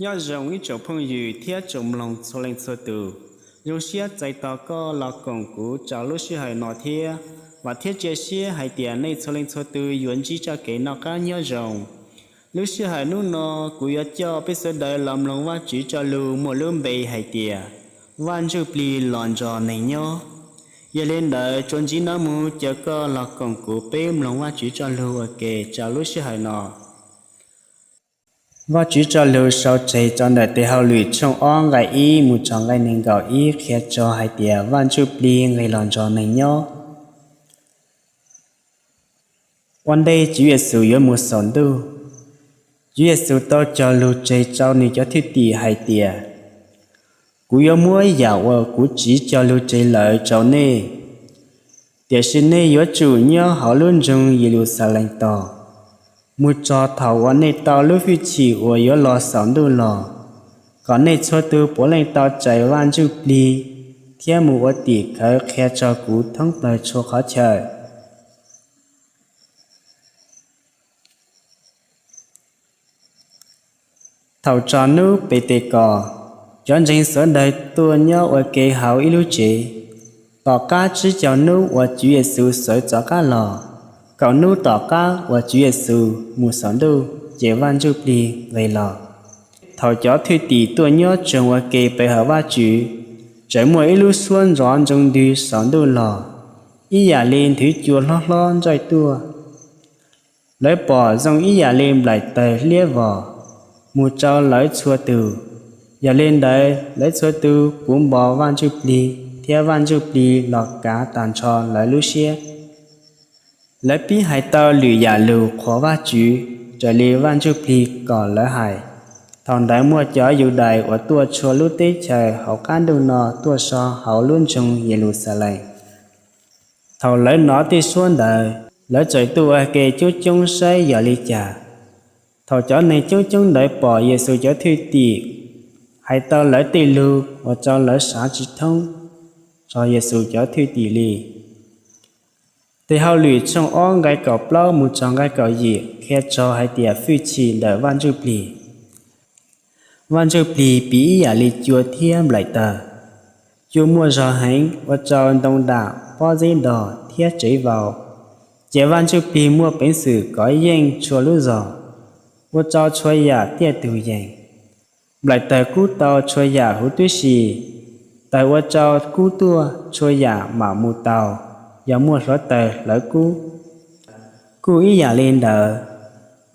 Nyob zoo ib tsoom phooj ywg thiab tsoom mloog txhua leej txhua tus. Zoo siab txais tos koj los koom kuv rau lub sij hawm no thiab. Vam thiab cia siab hais tias nej txhua leej txhua tus yuav ntsib txoj kev noj qab nyob zoo. Lub sij hawm hnub no, kuv yuav coj peb sawv daws los mloog Vajtswv txoj lus muaj lub npe hais tias Vaj Ntsuj Plig los nrog neeg nyob. Yog li ntawd, tsuas ntxiv no mus caw koj los koom kuv peb mloog Vajtswv txoj lus ua ke rau lub sij hawm no. Vajtswv txoj lus sau tseg rau ntawm Tes Hauj Lwm tshooj ob nqai ib mus txog nqai nees nkaum ib qhia txog hais tias Vaj Ntsuj Plig nqis los nrog neeg nyob. Ua ntej Tswv Yexus yuav mus saum ntuj, Tswv Yexus tau cog lus tseg rau nws cov thwj tim hais tias, Kuv yuav muab yam uas kuv Tswv cog lus tseg lawm rau nej. Tiam sis nej yuav tsum nyob hauv lub nroog Yeluxalees tos, mus txog thaum uas nej tau lub hwj chim uas yuav los saum ntuj los, kom nej txhua tus puav leej tau txais Vaj Ntsuj Plig thiab mus ua tim khawv qhia txog kuv thoob plaws txhua qhov chaw. Thaum txog hnub Petekos, cov ntseeg sawv daws tuaj nyob ua ke hauv ib lub tsev. Tom qab tsib caug hnub uas Tswv Yexus sawv rov qab los, kaum hnub tom qab uas Tswv Yexus mus saum ntuj ces Vaj Ntsuj Plig nqis los. Thaum cov thwj tim tuaj nyob tsoos ua ke pe hawm Vajtswv, txawm muaj ib lub suab nrov ntsoog ntws saum ntuj los, ib yam li nthwv cua hlob hlob ntsawj tuaj. Lawv pom zoo ib yam li nplaim tawg liab vos mus rau lawv txhua tus. Yog li ntawd, lawv txhua tus puv npo Vaj Ntsuj Plig, thiab Vaj Ntsuj Plig los kav tag nrho lawv lub siab. Lawv pib hais tau lwm yam lus qhuas Vajtswv raws li Vaj Ntsuj Plig kom lawv hais. Thaum ntawd muaj cov Yudais uas tuaj txhua lub teb chaws hauv qab ntuj no tuaj so hauv lub nroog Yeluxalees. Thaum lawv hnov tej suab ntawd, lawv txawm tuaj ua ke coob coob saib yog li cas. Thaum cov neeg coob coob ntawd pom Yexus cov thwj tim hais tau lawv tej lus uas rau lawv xav tsis thoob txog Yexus cov thwj tim li. Tes Hauj Lwm tshooj ob nqai kaum plaub mus txog nqai kaum yim qhia txog hais tias hwj chim ntawm Vaj Ntsuj Plig. Vaj Ntsuj Plig piv ib yam li cua thiab nplaim tawg. Cua muaj zog heev ua rau ntoo dam, pob zeb dog thiab tsev vau. Ces Vaj Ntsuj Plig muaj peev xwm kov yeej txhua lub zog, ua rau txhua yam tiaj tus yees. Nplaim tawg kub tau txhua yam huv tib si, tawg ua rau kub tuaj txhua yam mam mus tau, yog muaj hluav taws hlawv kub. Kuj ib yam li ntawd,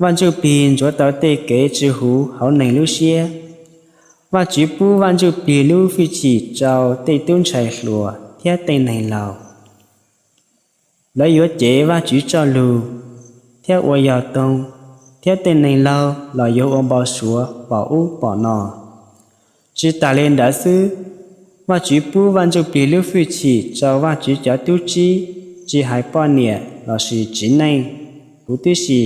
Vaj Ntsuj Plig ntxuav tau tej kev tsis huv hauv neeg lub siab. Vajtswv pub Vaj Ntsuj Plig lub hwj chim rau tej tub ntxhais hluas thiab tej neeg laus. Lawv yuav cev Vajtswv txoj lus thiab ua yog toog, thiab tej neeg laus los yuav ua npau suav pom ub pom no. Tsis tas li ntawd xwb, Vajtswv pub Vaj Ntsuj Plig lub hwj chim rau Vajtswv cov tub txib, tsis hais poj niam lossis txiv neej huv tib si.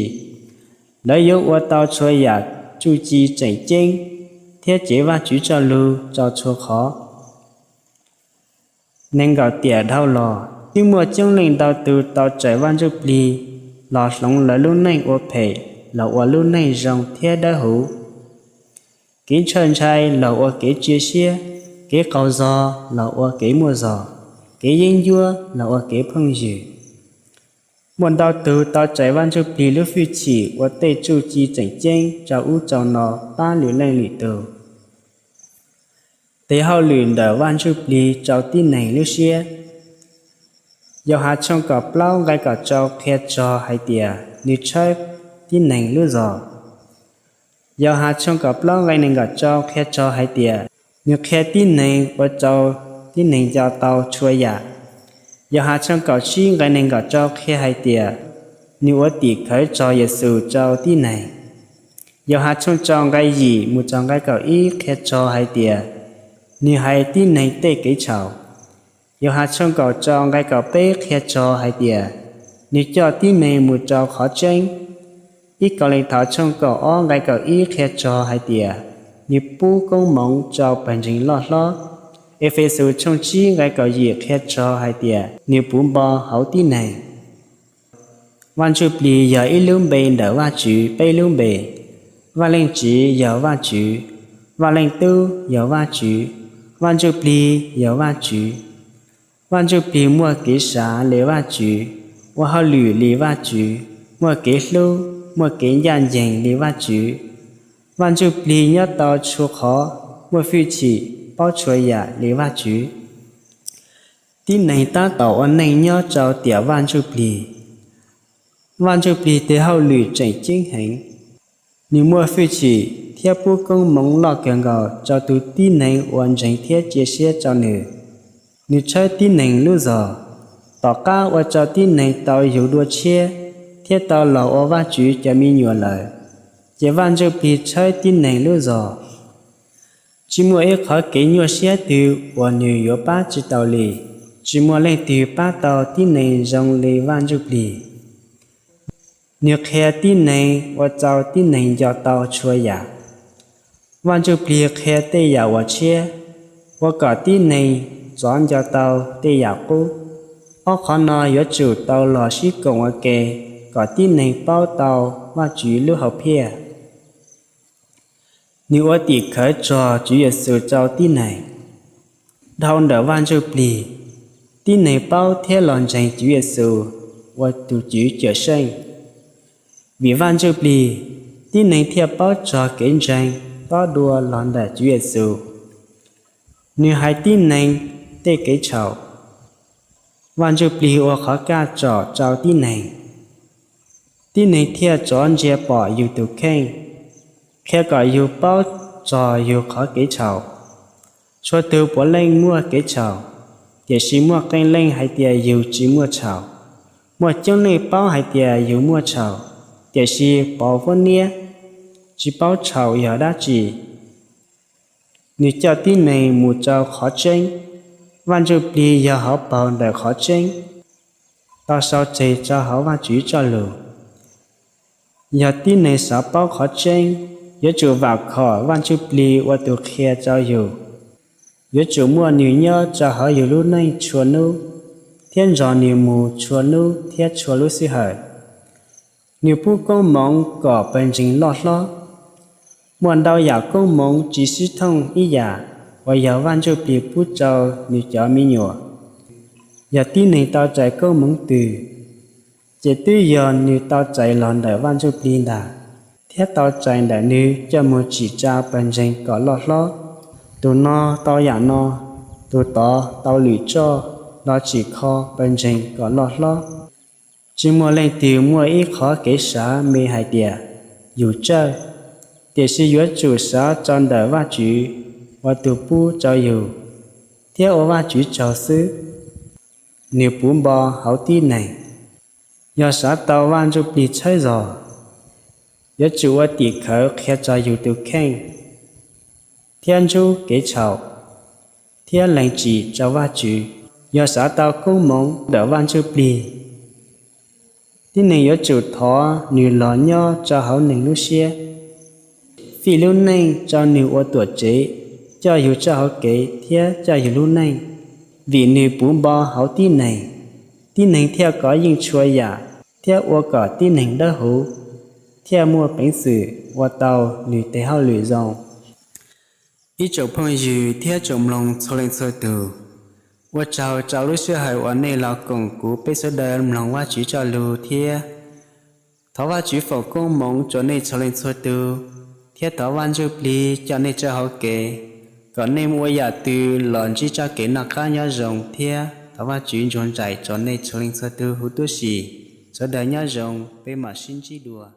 Lawv yuav ua tau txhua yam txuj ci tseem ceeb thiab cev Vajtswv txoj lus rau txhua qhov. Nees nkaum tiam dhau los, twb muaj coob leej ntau tus tau txais Vaj Ntsuj Plig los hloov lawv lub neej ua phem los ua lub neej zoo thiab dawb huv, kev txhawj ntshai los ua kev cia siab, kev qaug zog los ua kev muaj zog, kev yeeb ncuab los ua kev phooj ywg. Muaj ntau tus tau txais Vaj Ntsuj Plig lub hwj chim ua tej txuj ci tseem ceeb rau ub rau no pab lwm leej lwm tus. Tes Hauj Lwm ntawm Vaj Ntsuj Plig rau tib neeg lub siab. Yauhas tshooj kaum plaub nqai kaum rau qhia txog hais tias nws tshawb tib neeg lub zog. Yauhas tshooj kaum plaub nqai nees nkaum rau qhia txog hais tias nws qhia tib neeg ua rau tib neeg nco tau txhua yam. Yauhas tshooj kaum tsib nqai nees nkaum rau qhia hais tias nws ua tim khawv txog Yexus rau tib neeg. Yauhas tshooj rau nqai yim mus txog nqai kaum ib qhia txog hais tias nws hais tib neeg tej kev txhaum. Yauhas tshooj kaum rau nqai kaum peb qhia txog hais tias nws coj tib neeg mus rau qhov tseeb. Ib Kauleethaus tshooj kaum ob nqai kaum ib qhia txog hais tias nws pub koob hmoov rau pawg ntseeg loj hlob. Efexus tshooj tsib nqai kaum yim qhia txog hais tias nws puv npo hauv tib neeg. Vaj Ntsuj Plig yog ib lub npe ntawm Vajtswv peb lub npe. Vaj Leej Txiv yog Vajtswv, Vaj Leej Tub yog Vajtswv, Vaj Ntsuj Plig yog Vajtswv. Vaj Ntsuj Plig muaj kev xav li Vajtswv, ua hauj lwm li Vajtswv, muaj kev hlub, muaj kev ncaj ncees li Vajtswv. Vaj Ntsuj Plig nyob tau txhua qhov, muaj hwj chim, paub txhua yam li Vajtswv. Tib neeg tab tom ua neej nyob rau tiam Vaj Ntsuj Plig. Vaj Ntsuj Plig tes hauj lwm tseem ceeb heev. Nws muaj hwj chim thiab pub koob hmoov loj kawg nkaus rau tus tib neeg uas ntseeg thiab cia siab rau nws. Nws tshawb tib neeg lub zog, tom qab ua rau tib neeg tau yug dua tshiab thiab tau los ua Vajtswv cov me nyuam lawm, ces Vaj Ntsuj Plig tshawb tib neeg lub zog. Tsis muaj ib qhov kev nyuaj siab twg uas nws yuav pab tsis tau li. Tsis muaj leej twg pab tau tib neeg zoo li Vaj Ntsuj Plig. Nws qhia tib neeg ua rau tib neeg nco tau txhua yam. Vaj Ntsuj Plig qhia tej yam uas tshiab, ua kom tib neeg txov nco tau tej yam qub. Ob qhov no yuav tsum tau los sib koom ua ke kom tib neeg paub tau Vajtswv lub hom phiaj. Nws ua tim khawv txog Tswv Yexus rau tib neeg. Dhau ntawm Vaj Ntsuj Plig, tib neeg paub thiab los ntseeg Tswv Yexus ua tus Tswv Cawmseej. Vim Vaj Ntsuj Plig, tib neeg thiaj paub txog kev ntseeg tob dua los ntawm Tswv Yexus. Nws hais tib neeg tej kev txhaum. Vaj Ntsuj Plig ua qhov kaj tsom rau tib neeg. Tib neeg thiaj txov ntsia pom yus tus kheej, qhia kom yus paub txog yus qhov kev txhaum. Txhua tus puav leej muaj kev txhaum, tiam sis muaj qee leej hais tias yus tsis muaj txhaum. Muaj coob leej paub hais tias yus muaj txhaum, tiam sis pov huab niab, tsis paub txhaum yog dab tsi. Nws coj tib neeg mus rau qhov tseeb. Vaj Ntsuj Plig yog hauv paus ntawm qhov tseeb, tau sau tseg rau hauv Vajtswv txoj lus. Yog tib neeg xav paub qhov tseeb, yuav tsum vam khom Vaj Ntsuj Plig ua tus qhia rau yus. Yuav tsum muaj nws nyob rau hauv yus lub neej txhua hnub, thiab nrog nws mus txhua hnub thiab txhua lub sij hawm. Nws pub koob hmoov kom pawg ntseeg loj hlob. Muaj ntau yam koob hmoov tsis sib thooj ib yam uas yog Vaj Ntsuj Plig pub rau nws cov me nyuam. Yog tib neeg tau txais koob hmoov twg, ces twb yog nws tau txais los ntawm Vaj Ntsuj Plig ntag, thiab tau txais ntawm nws coj mus tsim tsa pawg ntseeg kom loj hlob. Tus no tau yam no, tus tod tau lwm txoj los tsim kho pawg ntseeg kom loj hlob. Tsis muaj leej twg muaj ib qhov kev xav me hais tias yus tsawj, tiam sis yuav tsum xav rau ntawm Vajtswv ua tus pub rau yus, thiab ua Vajtswv tsaug xwb. Nws puv npo hauv tib neeg. Yog xav tau Vaj Ntsuj Plig txhawb zog, yuav tsum ua tim khawv qhia txog yus tus kheej, thiab ntsub kev txhaum, thiab lees tsim rau Vajtswv. Yog xav tau koob hmoov ntawm Vaj Ntsuj Plig, tib neeg yuav tsum thov nws los nyob rau hauv neeg lub siab, fij lub neej rau nws ua Tuamtsev, coj yus txoj hauv kev thiab coj yus lub neej. Vim nws puv npo hauv tib neeg, tib neeg thiaj kov yeej txhua yam thiab ua kom tib neeg dawb huv, thiaj muaj peev xwm ua tau nws tes hauj lwm zoo. Ib tsoom phooj ywg thiab tsoom mloog txhua leej txhua tus, ua tsaug rau lub sij hawm uas nej los koom kuv peb sawv daws mloog Vajtswv txoj lus thiab. Thov Vajtswv foom koob hmoov rau nej txhua leej txhua tus, thiab thov Vaj Ntsuj Plig coj nej txoj hauv kev, kom nej mus ua yam twg los ntsib txoj kev noj qab nyob zoo thiab thov Vajtswv ntsuag nraim rau nej txhua leej txhua tus huv tib si. Sawv daws nyob zoo, peb mam sib ntsib dua.